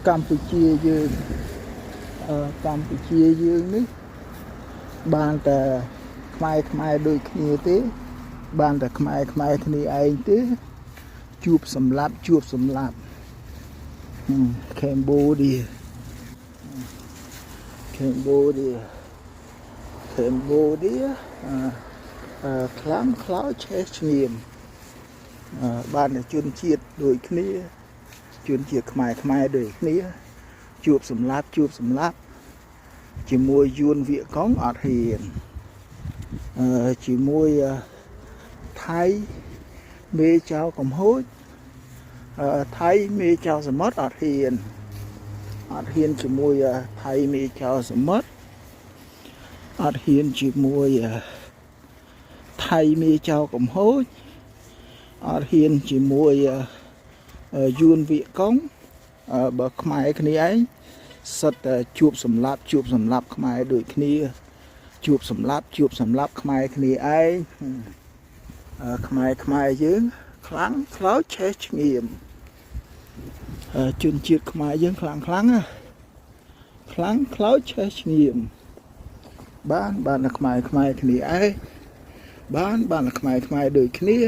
កម្ពុជាយើងអឺកម្ពុជាយើងនេះបានតែខ្មែរខ្មែរដូចគ្នាទេ បានតែខ្មែរខ្មែរគ្នាឯងទេជួបសម្លាប់ជួបសម្លាប់ Cambodia Cambodia Cambodia អឺអឺខ្លាំងខ្លោចឆេះឈ្ងៀមអឺបានតែជនជាតិដូចគ្នា ជនជាតិខ្មែរខ្មែរដូចគ្នា ជួបសម្លាប់ជួបសម្លាប់ជាមួយយួនវៀកកុងអត់ហ៊ានអឺជាមួយអឺថៃមេចៅកំហូចអឺថៃមេចៅសមុទ្រអត់ហ៊ានអត់ហ៊ានជាមួយអឺថៃមេចៅសមុទ្រអត់ហ៊ានជាមួយអឺថៃមេចៅកំហូចអត់ហ៊ានជាមួយអឺយួនវៀកកុងអឺបើខ្មែរគ្នាឯង សិតតែជួបសម្លាប់ជួបសម្លាប់ខ្មែរដូចគ្នា ជួបសម្លាប់ជួបសម្លាប់ខ្មែរគ្នាឯងអឺខ្មែរខ្មែរយើងខ្លាំងខ្លោចឆេះឈ្ងៀមអឺជនជាតិខ្មែរយើងខ្លាំងខ្លាំងណាខ្លាំងខ្លោចឆេះឈ្ងៀមបានបានតែខ្មែរខ្មែរគ្នាឯងបានបានតែខ្មែរខ្មែរដូចគ្នា